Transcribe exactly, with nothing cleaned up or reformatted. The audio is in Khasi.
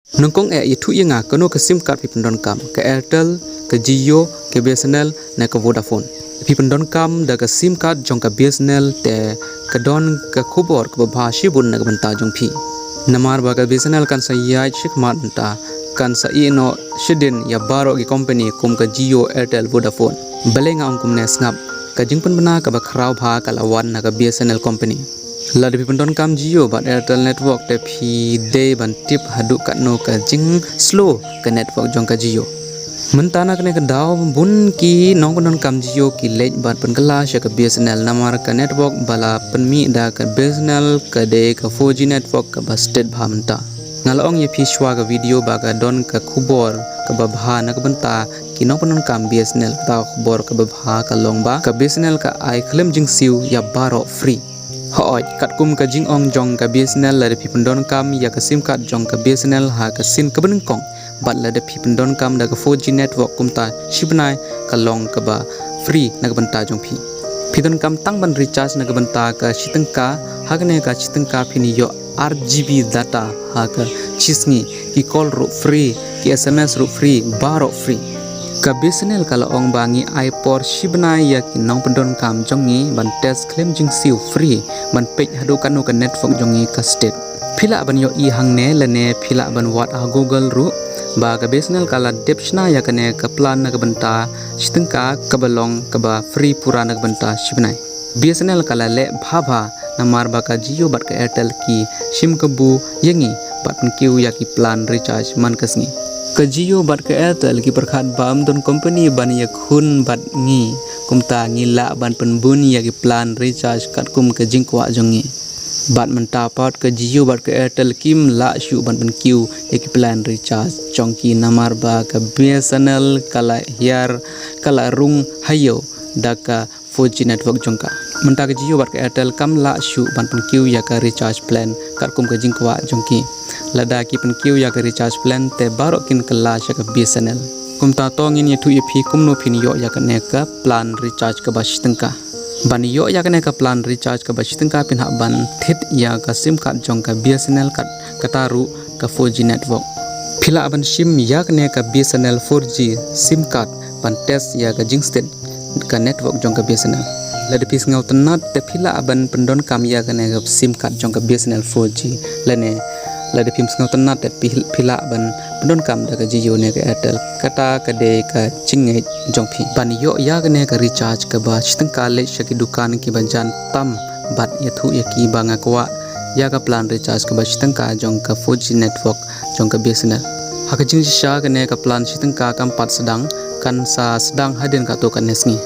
Nyngkong eh, ïathuh ïa nga kano ka sim card phi pyndonkam, ka Airtel, ka Jio, ka B S N L ne ka Vodafone. Phi pyndonkam da ka sim card jong ka B S N L te ka don ka khubor kaba bha shibun na ka bynta jong phi. Namar ba ka B S N L kan sa ïaid shakhmat mynta, kan sa ïehnoh shadien ïa baroh ki company kum ka Jio, Airtel, Vodafone. Balei nga ong kumne? Sngap, ka jingpynbna kaba khraw bha ka la wan na ka B S N L company. Lada phi pyndonkam Jio bad Airtel network te phi dei ban tip haduh katno ka jingslow ka network jong ka Jio. Mynta na kane ka daw bun ki nongpyndonkam Jio ki leit bad pynkylla sha ka B S N L namar ka network ba la pynmih da ka B S N L ka dei ka four G network kaba stet bha mynta. Nga la ong ïa phi shwa ka video ba ka don ka khubor kaba bha na ka bynta ki nongpyndonkam B S N L. Kata ka khubor kaba bha ka long ba ka B S N L ka ai khlem jingsiew ïa baroh free. Hooid, katkum ka jingong jong ka B S N L, lada phi pyndonkam ïa ka sim card jong ka B S N L ha ka sien kaba nyngkong bad lada phi pyndonkam da ka four G network kumta shi bnai ka long kaba free na ka bynta jong phi. Phi donkam tang ban recharge na ka bynta ka shi tyngka, ha kane ka shi tyngka phin ïoh ar G B data ha ka shi sngi, ki call ruh free, ki S M S ruh free, baroh free. Ka B S N L ka la ong ba ngi ai por shi bnai ïa ki nongpyndonkam jong ngi ban test khlem jingsiew free ban peit haduh katno ka network jong ngi ka stet. Phi lah ban ïohi hangne lane phi lah ban wad ha Google ruh ba ka B S N L ka la dep shna ïa kane ka plan na ka bynta shi tyngka kaba long kaba free pura na ka bynta shi bnai. B S N L ka la leh bha bha namar ba ka Jio bad ka Airtel ki shim kabu ïa ngi bad pynkiew ïa ki plan recharge man ka sngi. Ka Jio bad ka Airtel ki pyrkhat ba ym don company ban ïakhun bad ngi, kumta ngi lah ban pynbun ïa ki plan recharge katkum ka jingkwah jong ngi. Bad mynta pat ka Jio bad ka Airtel kim lah shuh ban pynkiew ïa ki plan recharge jong ki namar ba ka B S N L ka la hiar, ka la rung haïew da ka four G network jong ka. Mynta ka Jio bad ka Airtel kam lah shuh ban pynkiew ïa ka recharge plan katkum ka jingkwah jong ki. Lada ki pynkiew ïa ka recharge plan te baroh kin kylla sha ka B S N L. Kumta to ngin ïathuh ïa phi kumno phin ïoh ïa kane ka plan recharge kaba shi tyngka. Ban ïoh ïa kane ka plan recharge kaba shi tyngka phin hap ban thied ïa ka sim card jong ka B S N L kat kata ruh ka four G network. Phi lah ban shim ïa kane ka B S N L four G sim card ban test ïa ka jingstet ka network jong ka B S N L. Lada phi sngewtynnat te phi lah ban pyndonkam ïa kane ka sim card jong ka B S N L four G lane lada phim sngewtynnat te phi, phi lah ban pyndonkam da ka Jio ne ka Airtel. Kata ka dei ka jingngeit jong phi. Ban ïoh ïa kane ka recharge kaba shi tyngka leit sha ki dukan kiba jan tam bad ïathuh ïa ki ba nga kwah ïa ka plan recharge kaba shi tyngka jong ka four G network jong ka B S N L. Ha ka jingshisha kane ka plan shi tyngka kam pat sdang, kan sa sdang hadien katto katne sngi.